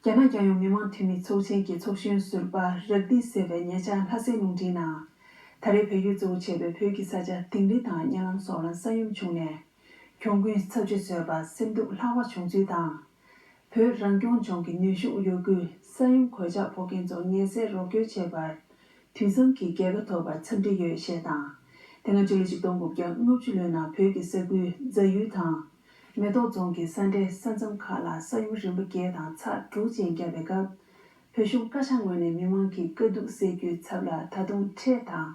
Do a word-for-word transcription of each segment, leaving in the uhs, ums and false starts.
རྒྱ་ནག་རྒྱལ་ཡོངས་མི་དམངས་འཐུས་མི་ཚོགས་ཆེན་གྱི་ཚོགས་གཞོན་ཟུར་པ་རག་ཏི་ཟེར་བས་ཉེ་ཆར་ལྷ་སའི་རླུང་འཕྲིན་ནང་། ད་རེས་བལ་ཡུལ་གཙོ་བོ་བྱས་པའི་བོད་ཀྱི་ས་ཆ་དིང་རི་དང་གཉའ་ལམ་སོགས་ལ་ས་ཡོམ་བྱུང་ནས། གྱོང་གུན་ཚབས་ཆེ་བཟོས་པར་སེམས་སྡུག་ལྷག་པ་བྱུང་ཚུལ་དང་། བོད་རང་སྐྱོང་ལྗོངས་ཀྱི་ནུས་ཤུགས་ཡོད་རྒུས་ས་ཡོམ་གོད་ཆག་ཕོག་མཁན་ཚོ་ངལ་སེལ་རོགས་སྐྱོར་བྱེད་པར། དུས་མཚམས་ཀྱི་རྒྱལ་ཁ་ཐོབ་པར་འཚམས་འདྲི་ཡོད་ཞེས་དང་། དེ་སྔ་ཕྱི་ལོ་ཆིག་སྟོང་དགུ་བརྒྱ་ལྔ་བཅུ་ལོའི་ནང་བོད་ཀྱི་ས་ཁུལ་རྫ་ཡུལ་དང་། མེ་ཏོག་རྫོང་གི་ས་འབྲེལ་ས་མཚམས་ཁག་ལ་ས་ཡོམ་རིམ་པ་བརྒྱད་དང་ཚེག་དྲུག་ཅན་བརྒྱབ་པའི་སྐབས། བོད་གཞུང་བཀའ་ཤག་ངོས་ནས་མི་མང་གི་དཀའ་སྡུག་སེལ་རྒྱུའི་ཚབ་ལ་ད་དུང་ཁྲལ་དང་།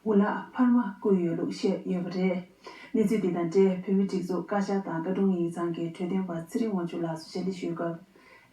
འུ་ལག་འཕར་མ་བསྐུར་ཡོད་ལུགས་བཤད་ཡོད་པ་རེད། གནས་ཚུལ་འདི་དང་འབྲེལ་བོད་མིའི་སྒྲིག་འཛུགས་བཀའ་ཤག་དང་བཀའ་དྲུང་ཡིག་ཚང་གི་གྲོས་སྟོན་པ་ཚེ་རིང་དབང་ཕྱུག་ལགས་སུ་ཞལ་འདེབས་ཞུས་སྐབས།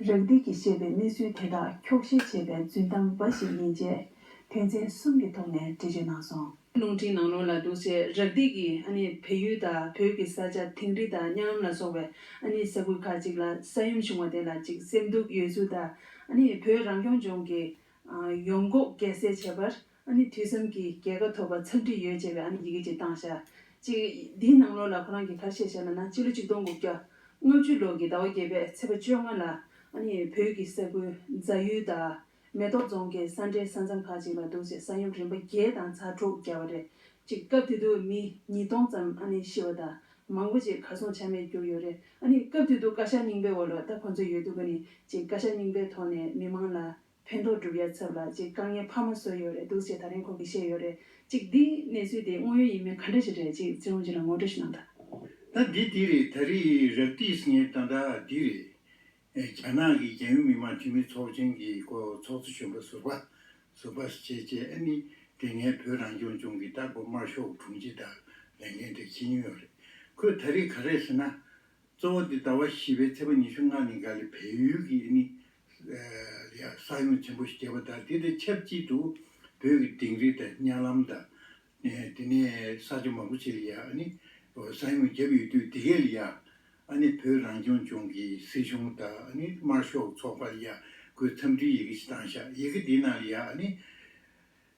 རག་སྡིག་གིས་བཤད་པའི་གནས་ཚུལ་དེ་དག་འཁྱོག་བཤད་བྱས་པའི་རྫུན་གཏམ་འབའ་ཞིག་ཡིན་ཅེས་དོན་ཚན་གསུམ་གྱི་ཐོག་ནས་འགྲེལ་བརྗོད་གནང་སོང་། རླུང་འཕྲིན་ནང་ལོགས་ལ་འདུག་སེ་རག་སྡིག་གིས་ཨ་ནི་བལ་ཡུལ་དང་བོད་ཀྱི་ས་ཆ་དིང་རི་དང་གཉའ་ལམ་ལ་སོགས་པའི་ཨ་ནི་ས་ཁུལ་ཁག་ཅིག་ལ་ས་ཡོམ་བྱུང་བ་དེ་ལ་ཅིག་སེམས་སྡུག་ཡོད་ཚུལ་དང་། ཨ་ནི་བོད་རང་སྐྱོང་ལྗོངས་ཀྱི་ཨ་ཡོམ་འགོག་རྒྱལ་སྲིད་བྱེད་པར་ཨ་ནི་དུས་མཚམས་ཀྱི་རྒྱལ་ཁ་ཐོབ་པར་འཚམས་འདྲི་ཡོད་ཅེས་པའི་ཨ་ནི་ཡི་གེ་ཅིག་བཏང་ཤག་ཅིག་འདིའི་ནང་ལོགས་ལ་ཁོ་རང་གིས་ག་རེ་བཤད་ཤག་ལབ་ན། སྤྱི་ལོ་ཆིག་སྟོང་དགུ་བརྒྱ་ལྔ་བཅུ་ལོ་གི་ཟླ་བ་བརྒྱད་པའི་ཚེས་པ་བཅོ་ལྔ་ལ་ཨ་ནི་བོད་ཀྱི་ས་ཁུལ་རྫ་ཡུལ་དང་། མེ་ཏོག་རྫོང་གི་ས་འབྲེལ་ས་མཚམས་ཁག་ཅིག་ལ་འདུག་སེ་ས་ཡོམ་རིམ་པ་བརྒྱད་དང་ཚེག་དྲུག་བརྒྱབ་པ་རེད། ཅིག་སྐབས་དེ་དུས་མི་ཉིས་སྟོང་ཙམ་ཨ་ནི་ཤི་བ་དང་མང་པོ་ཅིག་གར་སོང་ཆ་མེད་གྱུར་ཡོད་རེད། ཨ་ནི་སྐབས་དེ་དུས་བཀའ་ཤག་རྙིང་པའི་འོག་ལ་ད་ཁོང་ཚོ་ཡོད་དུས་ཀ་ནི་ཅིག་བཀའ་ཤག་རྙིང་པའི་ཐོག་ནས་མི་མང་ལ་ཕན་ཐོགས་སྒྲུབ་ཡ་ཚབ་ལ་ཅིག་དཀའ་ངལ་འཕར་མ་བཟོས་ཡོད་རེད་འདུག་ཅེས་ད་རིང་ཁོང་གིས་བཤད་ཡོད་རེད། ཅིག་འདིའི་གནས་ཚུལ་དེ་དངོས་ཡོད་ཡིན་མིན་ག་འདྲ་ཞིག་རེད། ཅིག་ཚེ་རིང་ཅིག་ལ་ངོ་སྤྲོད་ཞིག་གནང་དང་། ད་འདི་འདི་རེད། ད་རེས་རག་སྡིག་ངས་ད་ལྟ་འདི་རེད། རྒྱ་ནག་གི་རྒྱལ་ཡོངས་མི་དམངས་འཐུས་མི་ཚོགས་ཆེན་གྱི་སྐོར་ཚོགས་གཙོ་གཞོན་པ་ཟུར་པ་ཟུར་པ་བྱས་རྗེས་ཨ་ནི་དེ་སྔའི་བོད་རང་སྐྱོང་ལྗོངས་ཀྱི་ལྟ་སྐོར་དམར་ཤོག་དྲུང་ཆེ་དང་ལས་འགན་དེ་འཁྱེར་མྱོང་ཡོད་རེད། ཁོས་ད་རེས་ག་རེ་ཟེར་ན། གཙོ་བོ་དེ་ཟླ་བ་བཞི་པའི་ཚེས་པ་ཉི་ཤུ་ལྔ་ནས་འགའ་ལས་བལ་ཡུལ་གྱི་ཨ་ནི་ཡ་ས་ཡོམ་ཆེན་པོ་ཞིག་བརྒྱབ་པ་དང་དེ་དང་ཆབས་ཅིག་ཏུ་བོད་ཀྱི་དིང་རི་དང་གཉའ་ལམ་དང་། ཨེ་དེ་ནས་ས་ཆ་མང་པོ་ཅིག་ལ་ཡ་ཨ་ནི་ས་ཡོམ་བརྒྱབ་ཡོད་དུས་དེ་གས་ལ་ཡ་ཨ་ནི་བོད་རང་སྐྱོང་ལྗོངས་ཀྱི་སྲིད་གཞུང་དང་ཨ་ནི་དམར་ཤོག་ཚོགས་པ་ལ་ཡ་ཁོས་འཚམས་འདྲིའི་ཡི་གེ་ཞིག་བཏང་ཤག་ཡི་གེ་དེའི་ནང་ལ་ཡ་ཨ་ནི་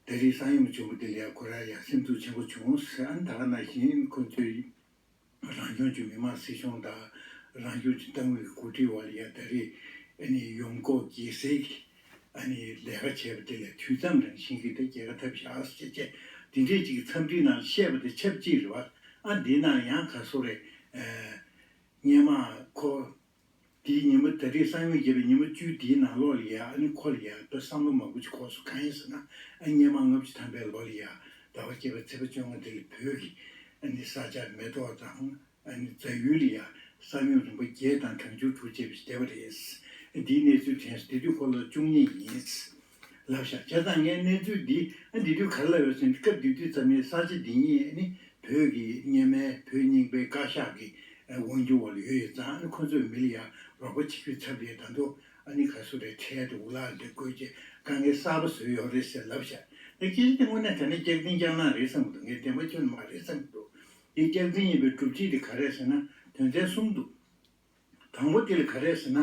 ད་རེས་ས་ཡོམ་བྱུང་བ་དེ་ལ་ཡ་ཁོ་རང་ཡ་སེམས་སྡུག་ཆེན་པོ་བྱུང་ཟེར། ཨ་ནི་ད་ག་ནང་བཞིན་ཁོ་ཚོས་རང་སྐྱོང་ལྗོངས་མི་དམངས་སྲིད་གཞུང་དང་རང་སྐྱོང་ལྗོངས་ཏང་ཨུད་ཀྱི་འགོ་ཁྲིད་འོག་ལ་ཡ་ད་རེས་ཨ་ནི་ཡོམ་འགོག་རྒྱལ་སའི་གི་ཨ་ནི་ལས་ཀ་བྱས་པ་དེ་ལ་དུས་མཚམས་རང་བཞིན་གྱི་ད་རྒྱལ་ཁ་ཐོབ་བཞག་ཟེར་བྱས་དེ་འདྲས་ཅིག་གི་འཚམས་འདྲིའི་ནང་བཤད་པ་དེ་ཆབས་ཅིག་རེད་བ། ཨ་འདི་ནང་ཡང་ག་སོ་རེད། ཨ་སྔོན་མ་ཁོ་དེའི་ཉིན་མོ་ད་རེས་ས་ཡོམ་བརྒྱབ་པའི་ཉིན་མོ་བཅུ་དེའི་ནང་ལོགས་ལ་ཡ་ཨ་ནི་ཁོ་ལ་ཡ་ད་བསམ་བློ་མང་པོ་ཅིག་འཁོར་སོང་། གང་ཡིན་ཟེར་ན་ཨ་སྔོན་མ་ལྔ་བཅུ་ཐམ་པའི་ལོ་ལ་ཡ་ཟླ་བ་བརྒྱད་པའི་ཚེས་པ་བཅོ་ལྔ་དེ་ལ་བོད་ཀྱི་ཨ་ནི་ས་ཆ་མེ་ཏོག་དང་། ཨ་ནི་རྫ་ཡུལ་ལ་ཡ་ས་ཡོམ་རིམ་པ་བརྒྱད་དང་གྲངས་ཆུང་དྲུག་བྱས་པ་ཞིག་བསྡད་པ་རེད། འདིའི་གནས་ཚུལ་དྲན་སོང་། དེ་དུས་ཁོ་ལོ་བཅུ་གཉིས་ཡིན་ལབ་ཤག་བྱས་ཙང་ངས་གནས་ཚུལ་འདི་ཨ་འདི་དུས་ག་རེ་ལབ་ཡོད་ཟེར་ན། སྐབས་དེ་དུས་ཙམ་ནས་ས་ཆ་འདི་ཉིད་ཨ་ནི་བོད་ཀྱི་སྔོན་མའི་བོད་རྙིང་པའི་བཀའ་ཤག་གི་དབང་སྒྱུར་འོག་ལ་ཡོད་ཡོད་ཙང་། ཨ་ནི་ཁོ་ཚོས་མི་ལ་ཡ་རོགས་པ་བྱེད་རྒྱུའི་ཚབ་ལ་ད་དུང་ཨ་ནི་ག་སུ་རེ་ཁྲལ་དང་འུ་ལག་དེ་བཀོལ་བྱས་དཀའ་ངལ་གསར་པ་བཟོས་ཡོད་རེད་ཟེར་ལབ་ཤག་ད་སྐད་ཆ་དེ་དངོས་གནས་དྲང་གནས་སྐྱག་རྫུན་སྐྱག་ནག་རེད་བསམ་གྱི་འདུག་ངས་བདེན་པ་ཁྱོན་མ་རེད་བསམ་གྱི་འདུག་དེ་སྐྱག་རྫུན་ཡིན་པའི་སྒྲུབ་བྱེད་དེ་ག་རེ་རེད་ཟེར་ན། དོན་ཚན་གསུམ་འདུག་དང་པོ་དེ་ལ་ག་རེ་རེད་ཟེར་ན།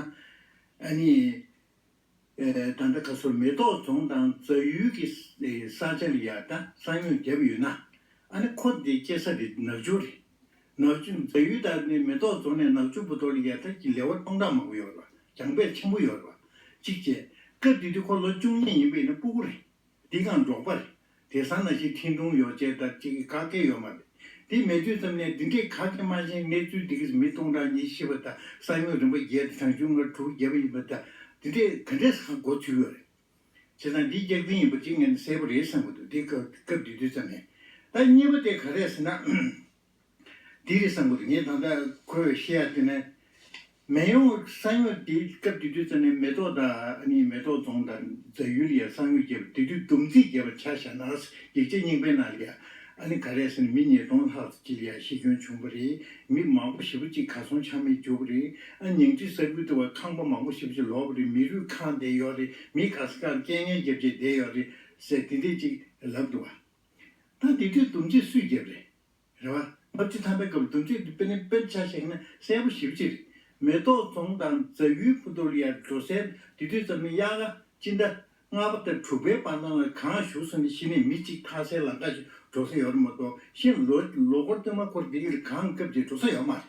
ཨ་ནི། ཨེ་ད་ལྟ་ག་སོ་མེ་ཏོག་རྫོང་དང་རྫ་ཡུལ་གྱི་ས་ཆ་ལ་ཡ་ད་ས་ཡོམ་བརྒྱབ་ཡོད་ན། ཨ་ནི་ཁོ་དེ་སྐྱེ་ས་དེ་ནག་ཆུ་རེད། ནག་ཆུ་རྫ་ཡུལ་དང་ནི་མེ་ཏོག་རྫོང་ནས་ནག་ཆུ་བར་དུ་ལ་ཡ་ད་ཀྱི་ལེ་དབར་སྟོང་ཕྲག་མང་པོ་ཡོད་རེད་བ། གྱང་ཕད་ཆེན་པོ་ཡོད་རེད་བ། གཅིག་བྱས། སྐབས་དེ་དུས་ཁོ་ལོ་བཅུ་གཉིས་ཡིན་པ་ཡིན་ན་སྤུ་གུ་རེད། དེ་གང་འབྲོག་པ་རེད། དེང་སང་ནང་བཞིན་འཕྲིན་གཏོང་ཡོ་བྱད་དང་གཅིག་གི་ག་གེ་ཡོད་མ་རེད། དེ་མེད་དུས་ཙམ་ནས་འདི་འདྲའི་ག་གེ་མ་ཤེས་གནས་ཚུལ་འདི་གིས་མི་སྟོང་ཕྲག་གཉིས་ཤི་བ་དང་ས་ཡོམ་རིམ་པ་བརྒྱད་དང་གྲངས་ཆུང་ལྔ་དྲུག་བརྒྱབ་པ་ཡིན་པ་དང་། འདི་འདྲའི་ག་འདྲས་ས་མགོ་ཚུད་ཡོད་རེད། བྱས་ཙང་འདི་སྐྱག་རྫུན་ཡིན་པ་གཅིག་ངས་ནི་གསལ་པོ་རེད་བསམ་གྱི་འདུག་དེ་སྐབས་སྐབས་དེ་དུས་ཙམ་ནས། ད་གཉིས་པ་དེ་ག་རེད་ཟེར་ན། འདི་རེད་བསམ་གྱི་འདུག་ངས་ད་ལྟ་ཁོས་བཤད་ཡ་དེ་ནས། མེ་ཡོང་ས་ཡོམ་དེ་སྐབས་དེ་དུས་ཙམ་ནས་མེ་ཏོག་དང་ཨ་ནི་མེ་ཏོག་རྫོང་དང་རྫ་ཡུལ་ཡ་ས་ཡོམ་བརྒྱབ་པ་དེ་དུས་བསྡོམས་རྩིས་བརྒྱབ་པ་ཆ་བཞག་ན། ཡིག་ཆ་རྙིང་པའི་ནང་ལ་ཡ་ཨ་ནི་ག་རེ་ཟེར་ན་མི་ཉིས་སྟོང་ལྷག་ཅིག་ལ་ཡ་ཤི་སྐྱོན་བྱུང་བ་རེད། མི་མང་པོ་ཞེ་པོ་ཅིག་གར་སོང་ཆ་མེད་གྱུར་བ་རེད། ཨ་ཉིང་ཁྲི་ས་ཁུལ་དུ་བ་ཁང་པ་མང་པོ་ཞེ་པོ་ཅིག་ལོག་པ་རེད། མི་རུས་ཁེངས་བསྡད་ཡོད་རེད། མི་ག་ས་ག་ལ་རྐྱེན་ངན་བརྒྱབ་བྱས་བསྡད་ཡོད་རེད་ཟེར་དེ་འདྲས་ཅིག་ལབ་འདུག་བ། ད་དེ་དུས་བསྡོམས་རྩིས་སུས་བརྒྱབ་རེད། རེད་བ། ལྔ་བཅུ་ཐམ་པའི་སྐབས་བསྡོམས་རྩིས་དེ་དཔེ་ནི་དཔེར་ཆ་བཞག་ན་གསལ་པོ་ཞེ་པོ་ཅིག་རེད། མེ་ཏོག་རྫོང་དང་རྫ་ཡུལ་བར་དུ་ལ་ཡ་འགྲོ་སའི་དེ་དུས་ཙམ་ནས་དབྱར་ཁ་སྤྱི་ཟླ་ལྔ་པ་དང་དྲུག་པའི་བར་སྣང་ལ་གངས་ཞུགས་སོང་ནས་གཞི་ནས་མི་གཅིག་ཐར་སའི་ལམ་ཁ་ཞིག་འགྲོ་ས་ཡོད་རེད་མ་གཏོགས། གཞན་ལོ་ལོ་འཁོར་སྟོད་མ་འཁོར་འདི་གི་གངས་བཀབ་བྱས་འགྲོ་ས་ཡོད་མ་རེད།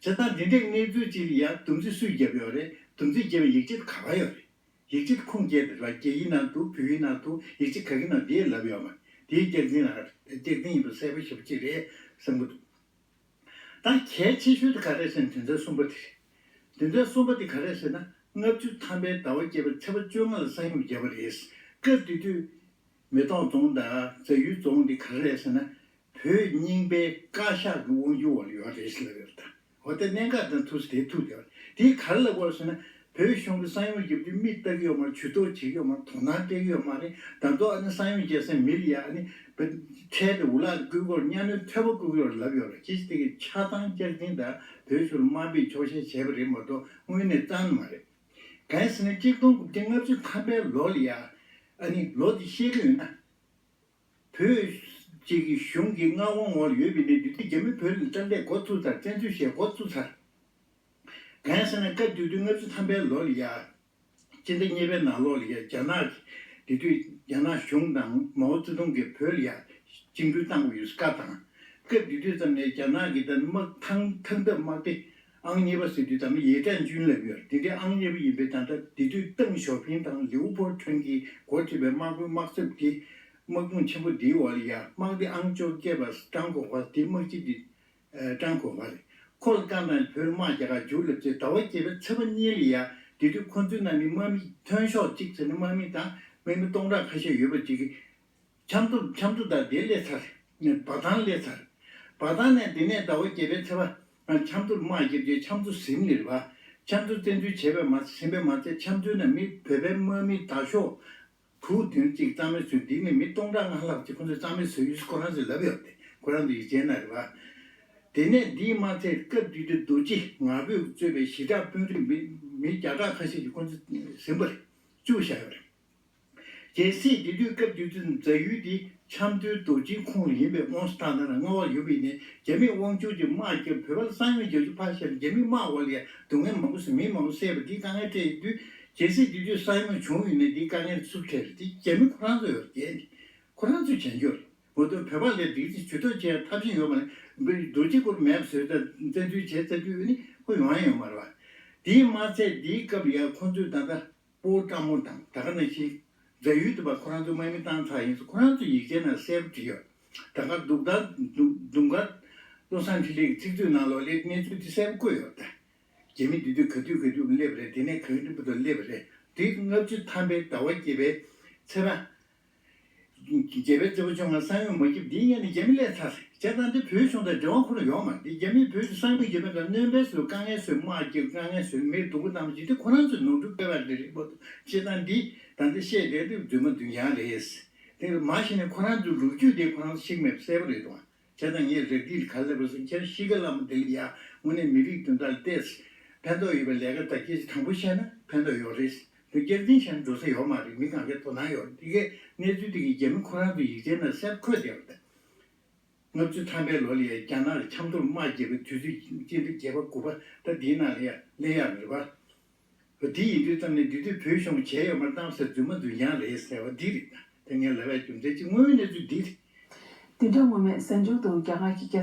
བྱས་ཙང་འདི་འདྲའི་གནས་ཚུལ་ཅིག་ལ་ཡ་བསྡོམས་རྩིས་སུས་བརྒྱབ་ཡོད་རེད། སྡོམ་རྩིས་བརྒྱབ་པའི་ཡིག་ཆ་དེ་ག་པར་ཡོད་རེད། ཡིག་ཆ་དེ་ཁུངས་སྐྱེལ་དེ་ར་རྒྱ་ཡིག་ནང་འདུག་བོད་ཡིག་ནང་འདུག་ཡིག་ཆ་ག་གི་ནང་དེ་ལབ་ཡོད་མ་རེད། དེའི་སྐྱག་རྫུན་ལ་སྐྱག་རྫུན་ཡིན་པ་གསལ་པོ་ཞེ་པོ་ཅིག་རེད་བསམ་གི་འདུག་ད་གལ་ཆེ་ཤོས་དེ་ག་རེ་ཟེར་ན་དོན་ཚན་གསུམ་པ་དེ་རེད། དོན་ཚན་གསུམ་པ་དེ་ག་རེ་ཟེར་ན་ལྔ་བཅུ་ཐམ་པའི་ཟླ་བ་བརྒྱད་པའི་ཚེས་པ་བཅོ་ལྔ་ལ་ས་ཡོམ་བརྒྱབ་པ་རེད། སྐབས་དེ་དུས་མེ་ཏོག་རྫོང་དང་རྫ་ཡུལ་རྫོང་དེ་ག་རེ་རེད་ཟེར་ན་བོད་རྙིང་པའི་བཀའ་ཤག་གི་དབང་སྒྱུར་འོག་ལ་ཡོད་རེད་ཟེར་ལབ་ཡོད་རེད་ད། འོ་དེ་གནད་འགག་དང་ཐུག་སོང་དེ་ཐུག་བསྡད་པ་དེ་ག་རེ་ལབ་དགོས་ཟེར་ན། བོད་གཞུང་གི་ས་ཡོམ་བརྒྱབ་དུས་མིག་ལྟ་གི་ཡོད་མ་རེད། ཇུས་གཏོགས་བྱེད་ཀྱི་ཡོད་མ་རེད། དོ་སྣང་སྤྲད་ཀྱི་ཡོད་མ་རེད། ད་དུང་ཨ་ནི་ས་ཡོམ་བརྒྱབ་སའི་མི་ལ་ཡ་ཨ་ནི་ཁྲལ་དེ་འུ་ལག་བསྐུར་དགོས་རེད། གཉའ་གནོན་ཐོལ་པ་བསྐུར་གྱི་ཡོད་རེད་ལབ་ཡོད་རེད། ཁྱེད་ཀྱིས་དེ་གི་ཆ་ཚང་སྐྱག་རྫུན་དང་བོད་གཞུང་ལ་དམའ་འབེབས་ཆོག་ཤེས་བྱས་པ་རེད་མ་གཏོགས་དངོས་གནས་བཏང་མ་རེད། གང་ཡིན་ཟེར་ན་གཅིག་སྟོང་དགུ་བརྒྱ་ལྔ་བཅུ་ཐམ་པའི་ལོ་ལ་ཡ་ཨ་ནི་ལོ་དེ་ཤེས་ཀྱི་ཡོད་ན། བོད་ཅིག་གི་གཞུང་གི་མངའ་དབང་འོག་ལ་ཡོད་པའི་གནས་དུས་དེ་རྒྱ་མི་བོད་ལ་རྩ་འགྲན་འགོ་བཙུགས་ཚར། བཙན་འཛུལ་བྱས་འགོ་བཙུགས་ཚར། གང་ཡིན་ཟེར་ན་སྐབས་དེ་དུས་ལྔ་བཅུ་ཐམ་པའི་ལོ་ལ་ཡ། སྤྱི་ཟླ་གཉིས་པའི་ནང་ལོགས་ལ་ཡ་རྒྱ་ནག་གི་དེ་དུས་རྒྱ་ནག་གཞུང་དང་མའོ་ཙེ་ཏུང་གིས་བོད་ལ་ཡ་བཅིངས་འགྲོལ་བཏང་དགོས་ཡོད་བཀའ་བཏང་། སྐབས་དེ་དུས་ཙམ་ནས་རྒྱ་ནག་གི་ད་དམག་ཐང་ཐང་སྟབས་དམག་སྡེ་ཨང་གཉིས་པ་ཟེར་དུས་ད་ནི་ཡེ་ཀྲན་ཅུན་ལབ་ཡོད་རེད། དེ་འདྲའི་ཨང་གཉིས་པ་ཡིན་པའི་ད་ལྟ་དེ་དུས་ཏེང་ཞའོ་ཕིང་དང་ལིའུ་པོ་ཁྲོན་གྱིས་འགོ་ཁྲིད་པའི་དམག་དཔོན་དམག་ཚབ་དེ་དམག་དཔུང་ཆེན་པོ་འདིའི་འོག་ལ་ཡ་དམག་སྡེ་ཨང་བཅོ་བརྒྱད་པ་ཀྲང་གོ་ཧྭ་དེ་དམག་སྤྱི་དེ་ཀྲང་གོ་ཧྭ་རེད། ཁོ་ལ་བཀའ་གནང་བོད་དམག་རྒྱ་གར་འཇུག་ལབ་ཚེ་ཟླ་བ་བརྒྱད་པའི་ཚེས་པ་གཉིས་ལ་ཡ་དེ་དུས་ཁོ་ཚོའི་ནང་ནས་དམག་མི་ཐོན་ཤོག་གཅིག་ཟེར་ནས་དམག་མི་དང་དམག་མི་སྟོང་ཕྲག་ཁ་ཤས་ཡོད་པ་ཅིག་གིས། ཆབ་མདོ་ཆབ་མདོ་དང་དེ་སླེབས་ཚར། འབའ་ཐང་སླེབས་ཚར། འབའ་ཐང་ནས་དེ་ནས་ཟླ་བ་བརྒྱད་པའི་ཚེས་པ། ཆབ་མདོར་དམག་བརྒྱབ་རྗེས་ཆབ་མདོ་ཟིན་ནི་རེད་པ། ཆབ་མདོ་བཙན་འཛུལ་བྱས་པས་མ་ཟིན་པས་མ་ཚད་ཆབ་མདོའི་ནང་མི་བོད་པའི་དམག་མི་དྲག་ཤོས་དྲུག་བདུན་ཅིག་རྩ་མེད་བཟོས། འདི་ནས་མི་སྟོང་ཕྲག་ལྔ་ལྷག་ཅིག་ཁོ་ཚོས་རྩ་མེད་བཟོས་ཡོད་ཁོ་རང་ཚོས་ལབ་ཡོད་དེ་ཁོ་རང་ཚོ་ཡིག་ཆའི་ནང་རེད་པ། དེ་ནས་འདིས་མ་ཚད་སྐབས་དེ་དུས་རྡོ་རྗེ་ང་ཕོད་གཙོས་པའི་ཞི་དྲག་དཔོན་རིགས་མི་མི་བརྒྱ་ཕྲག་ཁ་ཤས་ཀྱིས་ཁོ་ཚོ་ཟིན་པ་རེད། བཅུག་བཞག་ཡོད་རེད། གལ་སྲིད་དེ་དུས་སྐབས་དེ་དུས་རྫ་ཡུལ་འདི་ཆབ་མདོའི་རྡོ་རྗེའི་ཁོངས་ལ་ཡིན་པའི་དབང་དུ་བཏང་ན་མངའ་འོག་ཡོད་པ་ཡིན་ནའི་རྒྱ་མིས་དབང་སྒྱུར་གྱི་དམག་རྒྱབ་བོད་པ་ལ་ས་ཡོམ་རྒྱག་རྒྱུ་ཕར་བཞག་ནས་རྒྱ་མིའི་དམག་འོག་ལ་ཡ་སྡུག་བསྔལ་མང་པོ་བཟོས་མི་མང་པོ་བསད་པ་འདིའི་དཀའ་ངལ་འཕྲད་ཡོད་དུས་གལ་སྲིད་དེ་དུས་ས་ཡོམ་བྱུང་ཡོད་ནའི་འདིའི་དཀའ་ངལ་སུར་འཕྲད་རེད། འདི་རྒྱ་མི་ཁོ་རང་ཚོ་ཡོད་རེད། ཁོ་རང་ཚོས་བྱས་རྒྱུ་རེད། མ་གཏོགས་བོད་པ་ལ་འདི་ཚོ་ཇུས་གཏོགས་བྱེད་ཐབས་ཤེས་ཡོད་མ་རེད། རྡོ་རྗེ་སྐོར་མེད་པ་བཟོས་ད་བཙན་འཛུལ་བྱས་ཚར་དུས་ནི་ཁོ་ཡོང་ཡ་ཡོད་མ་རེད་པ། དེས་མ་ཚད་འདིའི་སྐབས་ལ་ཡ་ཁོ་ཚོས་ད་ལྟ། སྤོ་བོ་བཀྲ་མོ་དང་ད་ག་ནང་བཞིན་རྫ་ཡུལ་དུ་བ་ཁོ་རང་ཚོ་དམག་མི་བཏང་ཚར་ཡིན་ཙང་ཁོ་རང་ཚོ་ཡིག་ཆའི་ནང་གསལ་པོ་བྲིས་ཡོད། ད་ག་དུང་དཀར་དུང་དཀར་བློ་བཟང་འཕྲིན་ལས་ཀྱི་ཚིག་མཛོད་ནང་ལོགས་ལ་གནས་ཚུལ་དེ་གསལ་པོ་བཀོད་ཡོད་ད། རྒྱ་མི་དེ་དུས་ག་དུས་ག་དུས་སླེབས་རེད། དེ་ནས་ག་དུས་བར་དུ་སླེབས་རེད། དེ་ལྔ་བཅུ་ཐམ་པའི་ཟླ་བ་བརྒྱད་པའི་ཚེས་པ། རྒྱལ་བའི་རྩེ་བ་ཆུང་ང་ས་ཡོམ་མ་བརྒྱབ་འདིའི་སྔོན་ནས་རྒྱ་མི་སླེབས་ཚར་རེད། བྱས་ཙང་འདི་བོད་གཞུང་དང་འབྲེལ་བ་ཁོ་རང་ཡོད་མ་རེད། རྒྱ་མིས་བོད་དུ་ས་ཡོམ་བརྒྱབ་པའི་སྐབས་གནོན་པ་བཟོས། དཀའ་ངལ་བཟོས། དམག་རྒྱག་དཀའ་ངལ་བཟོས། མི་སྡུག་པོ་གཏམ་བྱེད་དུས་ཁོ་རང་ཚོས་ནོར་འཁྲུལ་བཀལ་བ་རེད་རེད་པ། བྱས་ཙང་འདི་ད་ལྟ་བཤད་བསྡད་དུས་རྫུན་མ་རྫུན་རྐྱང་རེད། དེ་མ་གཞི་ནས་ཁོ་རང་ཚོའི་ལོ་རྒྱུས་དེ་ཁོ་རང་ཚོ་ཤེས་མེད་གསལ་པོ་རེད་དོ། བྱས་ཙང་ངས་རེག་དིལ་ག་ལབ་པ་སོང་ཁྱེད་ཤི་ཀ་བླ་མ་དེ་ལ་ཡ་དངོས་གནས་མི་རིགས་དོན་དག་ལ་བལྟས། ཕན་ཐོགས་ཡོད་པའི་ལས་ཀ་དང་སྐད་ཆ་དྲང་པོ་བཤད་ན་ཕན་ཐོགས་ཡོད་རེད། དེ་སྐྱག་རྫུན་བཤད་ན་འགྲོ་ས་ཡོད་མ་རེད། མི་གང་གའི་དོ་སྣང་ཡོད་རེད། དེ་གའི་གནས་ཚུལ་དེ་གའི་རྒྱ་མི་ཁོ་རང་ཚོའི་ཡིག་ཆའི་ནང་གསལ་པོ་འཁོད་བསྡད་ཡོད་རེད། ལྔ་བཅུ་ཐམ་པའི་ལོ་ལ་ཡ་རྒྱ་ནག་གི་ཆབ་མདོར་དམག་རྒྱག་པའི་དུས་ཚོད་སྤྱི་ཟླ་བརྒྱད་པ་དགུ་པ་ད་འདིའི་ནང་ལ་ཡ་སླེབས་ཡག་རེད་པ། དེ་ཡིན་དུས་ཙམ་ནས་འདི་དུས་བོད་གཞུང་བྱས་ཡོད་མ་རེད། གཏམ་ཟེར་རྫུན་མ་རྫུན་རྐྱང་རེད་ཟེར་བ་འདི་རེད། དེ་ངས་ལབ་ཡ་རྒྱུ་མཚན་གཅིག་དངོས་ཡོད་གནས་ཚུལ་འདི་རེད། འདི་འདྲ་ངོ་མས་གཟའ་མཇུག་ཏུ་རྒྱ་གར་གྱི་རྒྱལ།